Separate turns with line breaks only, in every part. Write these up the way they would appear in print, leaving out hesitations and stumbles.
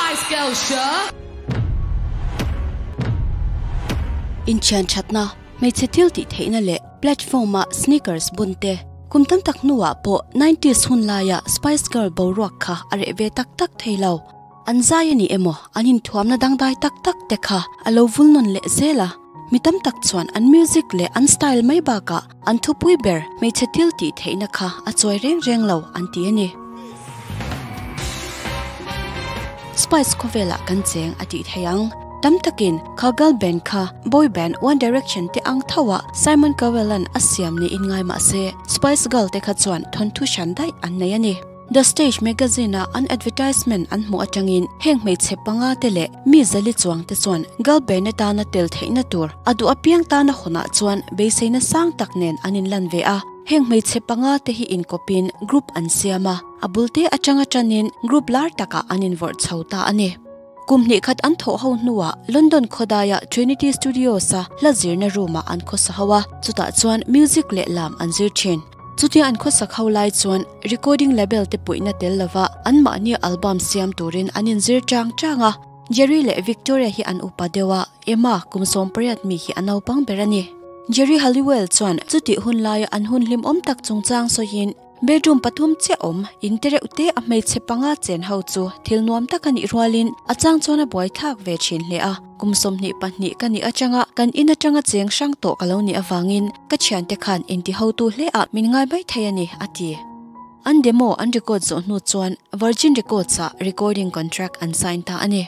Spice Girls show.
Inthian thatna, hmeichhe thil tih theihna leh platform-a sneakers bun te, kum tam tak hnuah pawh nineties hun laia Spice Girl boruak kha a reh ve tak tak thei lo. An zai a ni emaw, an inthuamna dangdai tak tak te kha a lo vul nawn leh zel a. Mi tam tak chuan an music leh an style mai bakah an thupui ber hmeichhe thil tih theihna kha a chawi reng reng lo an ti a ni. Spice khawvelah kan cheng a tih theih ang. Tam takin kha girl band kha boy band One Direction te ang thoah Simon Cowell-a'n a siam niin ngai mah se, Spice Girl te kha chuan thawnthu hran daih an nei a ni. The Stage magazine-a an advertisement an hmuh atangin heng hmeichhe panga te leh mi zali chuang te chuan girl band atana tel theihna tur a duh apiang tana hawnah chuan beiseina sang tak nen an inlan ve a. Heng hmeichhe panga te hi inkawpin group an siam a, a bul te atanga tanin group lar takah an invawrh chho ta a ni. Kum hnih khat an thawh ho hnuah London khawdaia Trinity Studios-a hla zirna room-ah an khawsa ho a, chutah chuan music leh lam an zir thin. Chutia an khawsak ho lai chuan recording label te puihna tel lova anmahni album siam turin an inzir chang chang a. Jerry leh Victoria hi an upa deuh a, Emma kum 18 mi hi a naupang ber a ni. Jerry Halliwell chuan chutih hun laia an hun hlimawm tak chungchang sawiin, Bedroom pathum chiah awm, in te reuh te a hmeichhe panga chen ho chu thil nuam tak a nih rualin a chang chuan a buaithlak ve thin hle a. Kum 22 ka nih atanga kan in atanga cheng hrang tawh ka lo nih avangin ka thiante khan inti hotu hle ah min ngai mai thei a ni, a ti. An demo an record zawh hnu chuan Virgin Records ah recording contract an sign ta a ni.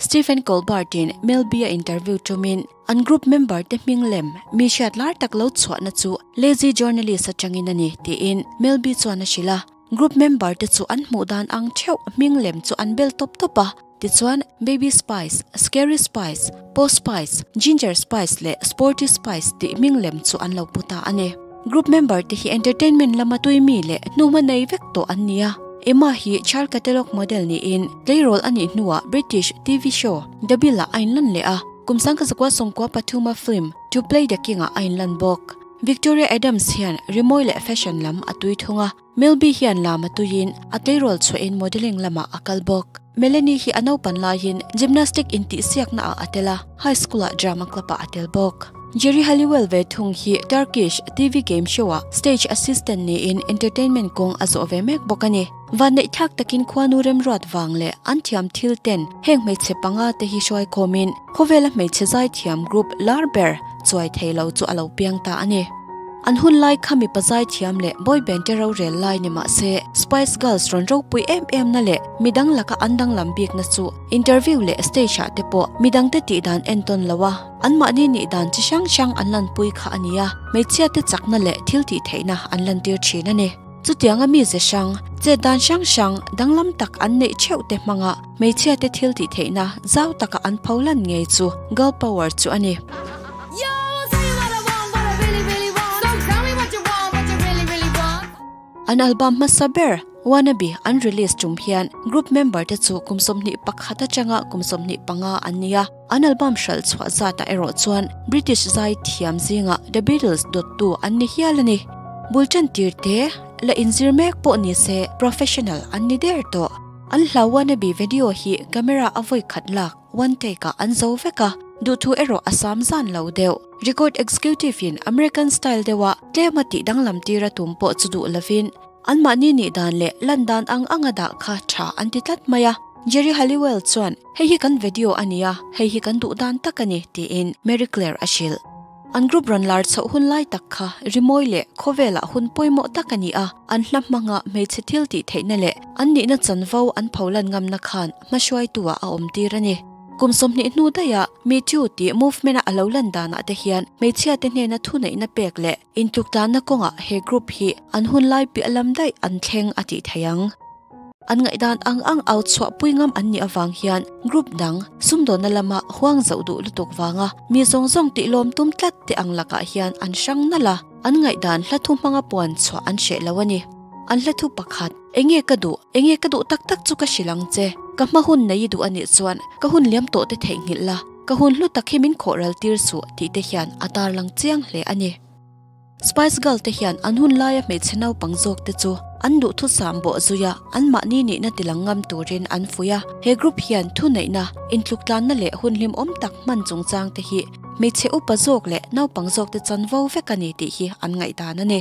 Stephen Colbert-in Mel B a interview tumin an group member te hming lem mi hriat lar tak lo chhuahna chu lazy journalist atangin a ni tiin Mel B chuan a hrilh a. Group member te chu an hmuh dan ang theuh hming lem chu an bel tawp tawp a, tichuan Baby Spice, Scary Spice, Posh Spice, Ginger Spice leh Sporty Spice tih hming lem chu an lo pu ta a ni. Group member te hi entertainment lama tui mi leh hnuhma nei vek tawh an ni a. Emma hi child catalogue model niin tleirawl a nih hnuah British TV show The Bill ah a inlan leh a, kum 1993 a film To Play the King ah a inlan bawk. Victoria Adams hian rimawi leh fashion lam a tui thung a, Mel B hian lam a tuiin a tleirawl chhuahin modelling lamah a kal bawk. Melanie hi a naupan laiin gymnastic intihsiakna ah a tel a, high school ah drama club ah a tel bawk. Geri Halliwell ve thung hi Turkish TV game show ah stage assistant niin entertainment kawng a zawh ve mek bawk a ni. Vanneih thlak takin khuanu remruat vang leh an thiam thil ten heng hmeichhe panga te hi hruaikhawmin khawvela hmeichhe zaithiam group lar ber chuai thei lo chu a lo piang ta a ni. An hun lai kha mipa zaithiam leh boy band te rorel lai ni mah se, Spice Girls rawn ropui em em na leh midang laka an danglam bikna chu interview leh stage ah te pawh midang te tih dan entawn lo a, anmahni nih dan chi hrang hrang an lanpui kha a ni a, hmeichhia te chakna leh thil tih theihna an lantir thin a ni. Chutianga mize hrang, chet dan hrang hrang danglam tak an neih theuh te hmanga hmeichhia te thil tih theihna zau taka an pho lan ngei chu girl power chu a ni. An album hmasa ber Wannabe an release tum hian group member te chu kum 21 atanga kum 25 an ni a. An album hralh chhuah zatah erawh chuan British zai thiam zingah The Beatles dawttu an ni hial a ni. Bul tan tir te la inzir mek pawh ni se professional an ni der tawh. An hlau Wannabe video hi camera a vawi khat lak, one take, ah an zo vek a, duhthu erawh a sam zan lo deuh. Record executive in American style deuha tlema tih danglam tira tum pawh chu duh lovin, Anmahni nih dan leh lan dan ang anga dah kha tha an ti tlat mai a. Geri Halliwell chuan, Hei hi kan video a nia, hei hi kan duh dan tak a ni, tiin Marie Claire a hrilh. An group rawn lar chhoh hun lai tak kha rimawi leh khawvelah hun pawimawh tak a ni a, an hla hmanga hmeichhe thil tih theihna leh an nihna chanvo an pholan ngamna khan hmahruaitu-ah a awm tir a ni. Kum 20 hnu daihah Me Too tih movement-a a lo lan danah te hian hmeichhiate hnena thuneihna pek leh Intuktanna kawngah he group hi an hun lai piah lam daih an thleng a tih theih ang. An ngaihdan ang ang au chhuah pui ngam an nih avang hian group dang sumdawnna lama huang zoh duh lutuk vanga mi zawng zawng tih lawm tum tlat te ang lakah hian an hrang nalh a, an ngaihdan hla thu hmanga puan chhuah an hreh lo a ni. An hla thu pakhat, Enge ka duh? Enge ka duh tak tak chu ka hrilh ang che. Ka hma hun nei i duh a nih chuan ka hun liam tawh te theihnghilh la. Ka hun hlu tak hi min khawh ral tir suh tih te hian a tarlang chiang hle a ni. Spice Girl te hian an hun laia hmeichhe naupang zawk te chu an duhthusam bawh zuia anmahni nihna tilang ngam turin an fuih a. He group hian thuneihna, intluktlanna leh hun hlimawm tak hman chungchang te hi hmeichhe upa zawk leh naupang zawk te chanvo vek a ni tih hi an ngaihdan a ni.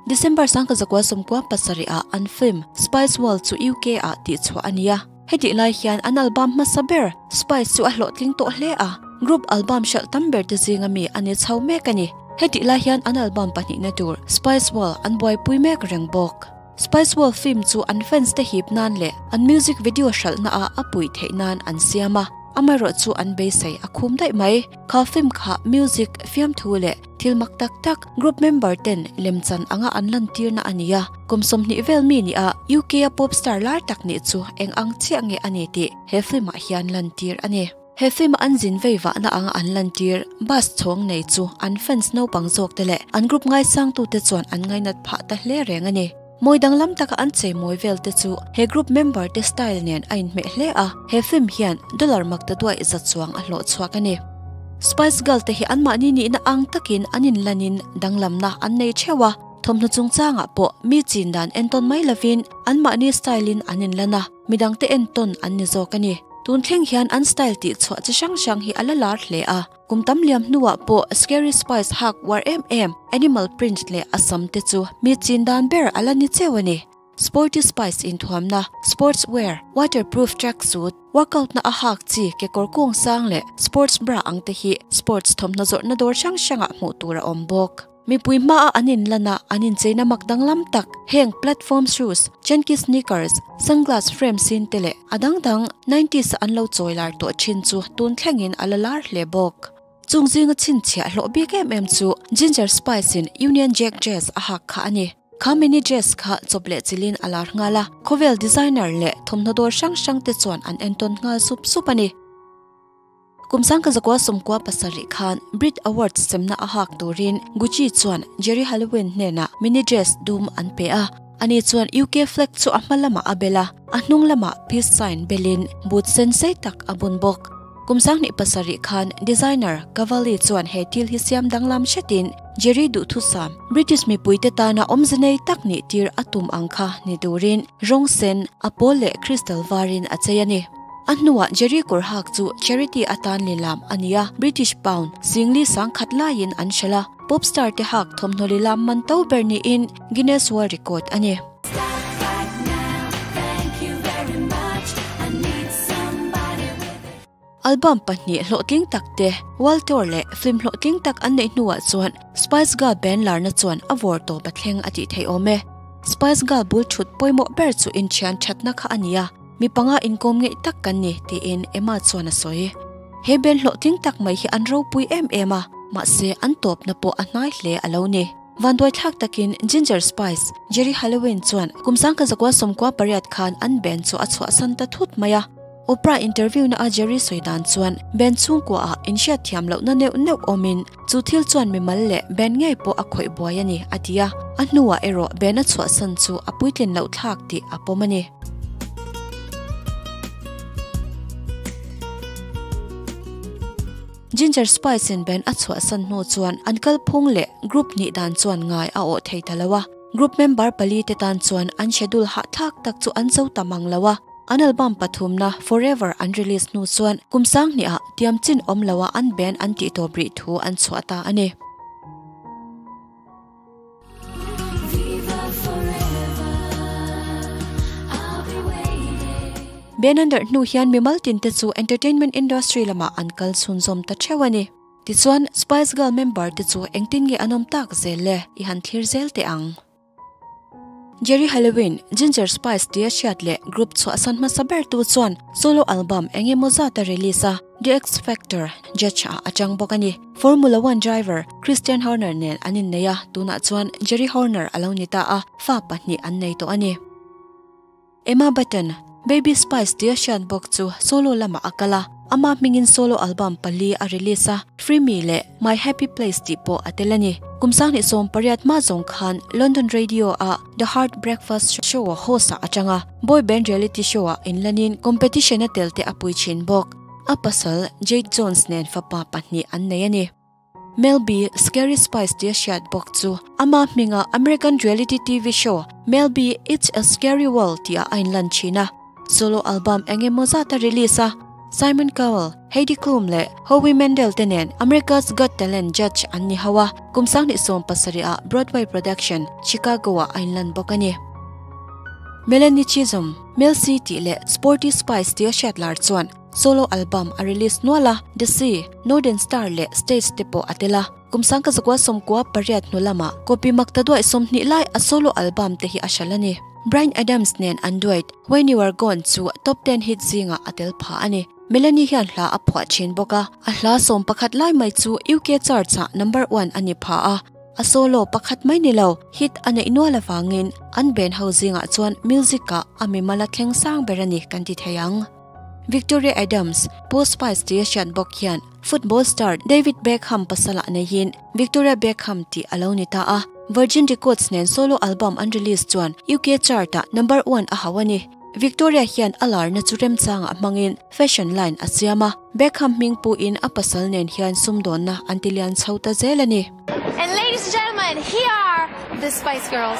December 1997 ah an film Spice World chu UK ah tihchhuah a ni a. Hetih lai hian an album hmasa ber Spice chu a hlawhtling tawh hle a, group album hralh tam ber te zinga mi a ni chho mek a ni. Hetih lai hian an album pahnihna tur Spice World an buaipui mek reng bawk. Spice World film chu an fans te hip nan leh an music video hralhna ah a puih theih nan an siam a, amaherawhchu an beisei a khum daih mai. Kha film kha music, fiamthu leh Thil mak tak tak, group member ten lemchan anga an lantirna a ni a, kum 20 vel mi nia UK a pop star lar tak nih chu eng ang chiah nge a ni tih he film ah hian lantir a ni. He film a an zin vei vahna anga an lantir bus chhawng nei chu an fans naupang zawk te leh an group ngaisangtu te chuan an ngainat phah ta hle reng a ni. Mawi danglam taka an cheimawi vel te chu he group member te style nen a inhmeh hle a, he film hian dollar mak ta duaih za chuang a hlawh chhuak a ni. Spice Girl te hi anmahni nihna ang takin an inlanin danglamna an nei theuh a, thawmhnaw chungchangah pawh mi chin dan entawn mai lovin anmahni style in an inlan a, midangte entawn an ni zawk a ni. Tun thleng hian an style tihchhuah chi hrang hrang hi a la lar hle a. Kum tam liam hnuah pawh Scary Spice hak uar em em, animal print leh a sam te chu mi chin dan ber a la ni cheu a ni. Sporty Spice inthuamna, sports wear, waterproof track suit, workout na a hak chi kekawr kung sang leh sports bra ang te hi sports thawmhnaw zawrhna dawr hrang hrangah hmuh tur a awm bawk. Mipui hmaa an inlan a, an incheina mak danglam tak, heng platform shoes, chunky sneakers, sunglass frame sin te leh a dang dang nineties a an lo chawi lar tawh thin chu tun thlengin a la lar hle bawk. Chung zinga chhinchhiah hlawh bik em em chu Ginger Spice in Union Jack dress a hak kha a ni. Kha mini dress kha chawp leh chilhin a lar nghal a, khawvel designer leh thawmhnaw dawr hrang hrang te chuan an entawn nghal sup sup a ni. Kum 1997 khan Brit Awards semna a hak turin Gucci chuan Geri Halliwell hnenah mini dress dum an pe a. Ani chuan UK flag chu a hma lamah a bel a, a hnung lamah peace sign belin boot sen sei tak a bun bawk. Kum 27 khan designer Cavalli chuan he thil hi siam danglam hretin Geri duhthusam British mipuite tana awmze nei tak nih tir a tum ang kha ni turin rawng sen, a pawl leh crystal varin a chei a ni. A hnuah Jerry kawr hak chu charity atan lilam a ni a, British pound singli sangkhat laiin an hrelh a, pop star te hak thawmhnaw lilam man to ber niin Guinness World Record a ni. Album pahnih hlawhtling tak te, World Tour leh film hlawhtling tak an neih hnuah chuan Spice Girl band larna chuan a vawr tawp a thleng a tih theih awm e. Spice Girl bul thut pawimawh ber chu inthian thatna kha a ni a. Mi panga inkawm ngeih tak kan ni, tiin Emma chuan a sawi. He band hlawhtling tak mai hi an ropui em em a, mahse an tawpna pawh a hnai hle a lo ni. Vanduaithlak takin Ginger Spice, Geri Halliwell chuan kum 1998 khan an band chu a chhuahsan ta thut mai a. Oprah interview na a Geri sawi dan chuan band chhungkua ah inhriatthiam lohna neuh neuh awmin chu thil chuan mimal leh band ngei pawh a khawih buai a ni, a ti a. A hnuah erawh band a chhuahsan chu a puitlin loh thlak tih a pawm a ni. Ginger Spice in band a chhuahsan hnu chuan an kalphung leh group nih dan chuan ngai a awh thei ta lo a. Group member pali te tan chuan an schedule hahthlak tak chu an zo ta mang lo a. An album pathumna Forever an release hnu chuan kum sanghnih ah tiam chin awm lo a an band an tih tawp rih thu an chhuah ta a ni. Ben an darh hnu hian mimal tin te chu entertainment industry lamah an kal chhunzawm ta theuh a ni. Tichuan, Spice Girl member te chu engtin nge an awm tak zel le i han thlir zel teh ang. Geri Halliwell, Ginger Spice tia hriat leh group chhuahsan hmasa ber tu chuan solo album eng emaw zat a release a. The X Factor judge ah a chang bawk a ni. Formula One driver Christian Horner nen an innei a, tunah chuan Jerry Horner a lo ni ta a, fa pahnih an nei tawh a ni. Emma Button, Baby Spice tia hriat bawk chu solo lamah a kal a, ama hmingin solo album pali a release a, Free Me leh My Happy Place tih pawh a tel a ni. Kum 2018 hma zawng khan London Radio a The Heart Breakfast Show host ah a chang a, boy band reality show ah inlanin competition a tel te a pui thin bawk. A pasal Jade Jones nen fapa pahnih an nei a ni. Mel B, Scary Spice tia hriat bawk chu ama hminga American reality TV show Mel B, It's a Scary World tihah a inlan thin a. Solo album eng emaw zat a release a, Simon Cowell, Heidi Klum leh Howie Mandel te nen America's Got Talent judge an ni ho a, kum 2017 ah Broadway production Chicago ah a inlan bawk a ni. Melanie Chisholm, Mel C tih leh Sporty Spice tia hriat lar chuan solo album a release nual a, The Sea, Northern Star leh States te pawh a tel a. Kum 1998 hnu lamah copy makta duaih 20 lai a solo album te hi a hralh a ni. Bryan Adams nen an duet When You Are Gone chu top ten hit zingah a tel pha a ni. Melanie hian hla a phuah thin bawk a, a hla 11 lai mai chu UK charts ah number one a ni pha a, a solo pakhat mai ni lo hit a neih nual avangin an band ho zingah chuan music ah a mimal a thleng sang ber a ni kan ti thei ang. Victoria Adams, Posh Spice tia hriat bawk hian Football star David Beckham pasalah neihin Victoria Beckham tih a lo ni ta a, Virgin Records nen solo album an release chuan UK chart-ah number one a hauh a ni. Victoria hian a larna chu remchangah hmangin fashion line a siam a, Beckham hming puhin a pasal nen hian sumdawnna an ti lian chho ta zel a ni.
And ladies and gentlemen, here are the Spice Girls.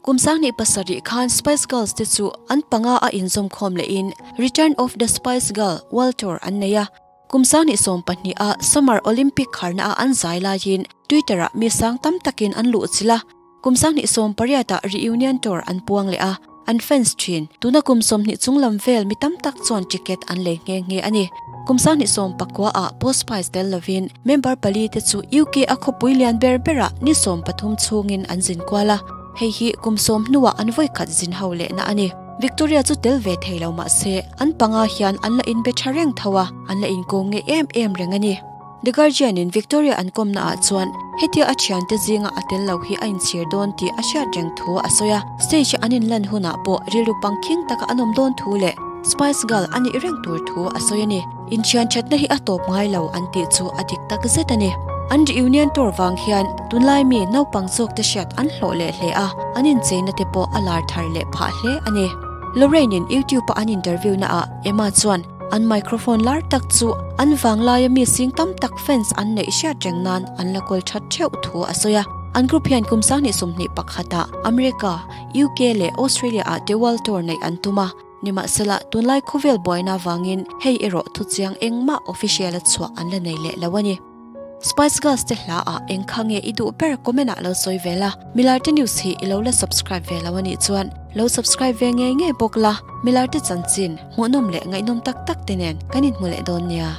Kum 2007 khan Spice Girls te chu an panga a inzawmkhawm lehin Return of the Spice Girl World Tour an nei a, kum 2020 a Summer Olympic kharna a an zai laiin Twitter ah mi sang tam takin an luh chilh a, kum 2018 ah reunion tour an puang leh a, an fans thin. Tuna kum 20 chung lam vel mi tam tak chuan ticket an lei nghe nghe a ni. Kum 2019 ah Posh Spice tel lovin member pali te chu UK a khawpui lian ber berah ni 13 chhungin an zin kual a, hei hi kum 10 hnuah an vawikhat zin ho lehna a ni. Victoria chu tel ve thei lo mah se, an panga hian an la inbe tha reng tho a, an la inkawm nge em em reng a ni. The Guardian in Victoria an kawmna ah chuan hetia a thiante zinga a tel lo hi a inchhir dawn tih a hriat reng thu a sawi a, stage an inlan hunah pawh rilru pangkhing taka an awm dawn thu leh Spice Girl a nih reng tur thu a sawi a ni. Inthian thatna hi a tawp ngai lo an tih chu a dik tak zet a ni. An reunion tour vang hian tunlai mi naupang zawk te hriat an hlawh leh hle a, an incheina te pawh a lar thar leh phah hle a ni. Lorraine in YouTube a an interview na ah Emma chuan an microphone lar tak chu an vanglaia mi sing tam tak fans an neih hriat reng nan an la kawl that theuh thu a sawi a. An group hian kum 2021 ah America, UK leh Australia ah te world tour neih an tum a. Nimahsela, tunlai khawvel buaina avangin hei erawh thuchiang engmah official a chhuah an la nei leh lo a ni. Spice Girls te hla ah eng kha nge i duh ber comment ah lo sawi ve la. Milarte News hi i lo la subscribe ve lo a nih chuan lo subscribe ve ngei ngei bawk la. Milarte chanchin, hmuhnawm leh ngaihnawm tak tak te nen kan inhmu leh dawn nia.